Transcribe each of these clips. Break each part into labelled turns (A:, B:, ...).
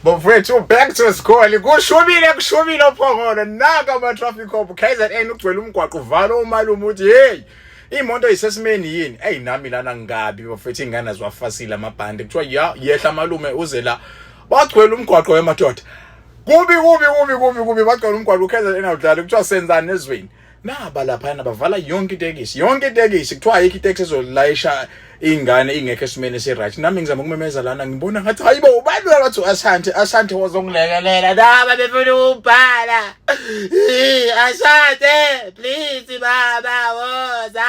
A: Bafowethu, back to school. Kushubile, kushubile oPhongolo. Naka ama traffic cop KZN ugcwele umgwaqo, uvala umalume uthi hey, imoto isesimeni yini? Ey, nami lana ngingabi bafethu, ingane ziwafasile amabhande. Kuthiwa ya yehla malume uze la. Bagcwele umgwaqo wemadoda. Kubi kubi kubi kubi kubi, bagcwele umgwaqo uKZN awudlali. Kuthiwa senzani ezweni? Naba laphana bavala yonke itekisi, yonke itekisi. Kuthiwa ayikho itekisi ezolayisha ingane ingekho esimeni esi-right. Nami ngizama ukumemeza lana, ngibona ngathi hayibo, ubani lona? Bathi Asante, Asante wazongilekelela. Naba befuna ukubhala. Asante, please baba, woza.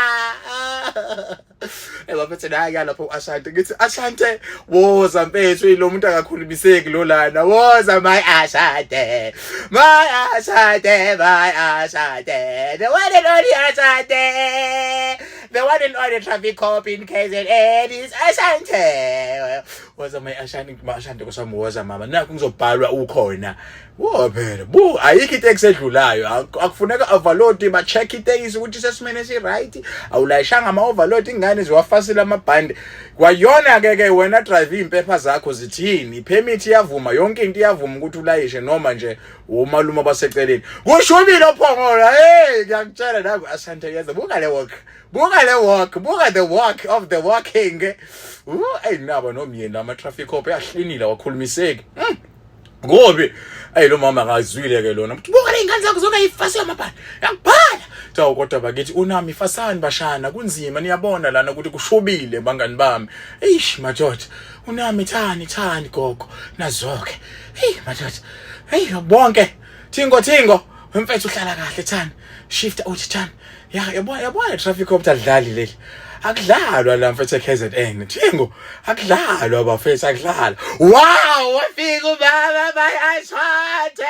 A: Bafethu, nayi lapho u-Asante. Ngithi, "Asante, woza mfethu, lo muntu akakhulumiseki lo lana. Woza my Asante, my Asante, my Asante, the one and only Asante, the one and only traffic cop in KZN is Asante. Woza my Asante, my Asante kusami, woza mama, nakho ngizobhalwa ukhona." Wo phela bu, ayikho iteksi edlulayo. Akufuneka overload, ba check itekisi ukuthi isesimeni esi-right, awulayishanga ama overload, ingane ziwafasile amabhande kwayona. Ke ke wena drive, impepha zakho zithini? Permit iyavuma, yonke into iyavuma ukuthi ulayishe noma nje umalume abaseceleni? Kushubile oPhongolo. Hey, ngiyakutshela, naku Asante yeza. Buka le walk, buka le walk, buka the walk of the walking. Ey, naba nomyeni ama traffic cop yahlinile, wakhulumiseki. Ngobi ayi, lo mama akazwile ke lona. Buka le ingane zakho zonke ayifasiwe amabhande. Yakubhala. Tawu, kodwa bakithi, unami fasani bashana, kunzima, niyabona lana ukuthi kushubile bangani bami. Eish madoda, unami thani thani gogo nazoke. Hey madoda. Hey bonke. Thingo thingo. Mfethu uhlala kahle thani. Shift uthi thani. Ya yabona, yabona, traffic cop adlali leli. Akudlalwa la mfethu eKZN. Thingo, akudlalwa bafethu, akudlalwa. Wow, wafika ubaba my Asante.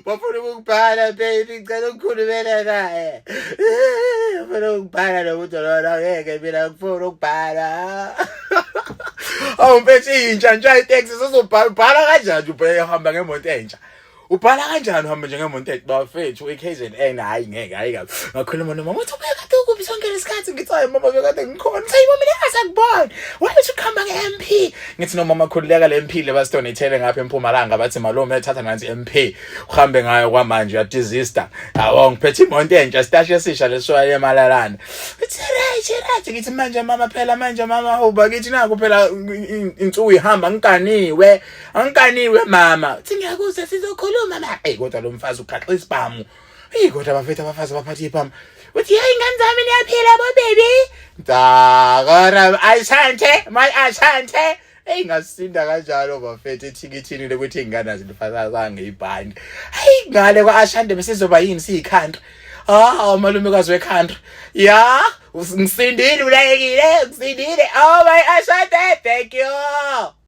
A: Bafuna ukubhala baby, ngicela ukukhulumela naye. Ufuna ukubhala lo muntu lona, ngeke mina ngifuna ukubhala. Awu mfethu, intsha ntsha itaxi, sizobhala bhala kanjani? Ubheka uhamba ngemoto entsha. Ubhala kanjani uhamba nje ngemoto entsha bafethu iKZN? Hayi ngeke, hayi kabi. Ngakhuluma nomama, uthi ubekade ukuphi sonke lesikhathi? Ngithi hayi mama, bekade ngikhona. Uthi hayi mina ngasakubona. Wena ukhamba nge-MP. Ngithi no mama, khululeka, le MP le basidonatele ngapha eMpumalanga, bathi malume thatha nansi MP uhambe ngayo kwamanje, uyadesista. Yabo, ngiphethe imoto entsha, sitashi esisha leswaye emalalana. Uthi right right. Ngithi manje mama, phela manje mama, uba kithi naku phela insuku ihamba, ngiganiwe, angikaniwe mama. Uthi ngiyakuzwa, sizokhuluma ma. Hey kodwa lo mfazi ugaxa isibhamu. Hey kodwa bafethu, abafazi baphatha ibhamu. Uthi hey ingane zami, niyaphila bo baby? Ndakora Asante, my Asante. Hey, ngasinda kanjalo bafethu ethikithini lokuthi ingane azilifasazange ibhandi. Hey, ngale kwa-Ashante besizoba yini siyi-country? Ah, umalumekazi we-country. Ya, ngisindile, ulayekile, ngisindile. Oh my Ashante, thank you.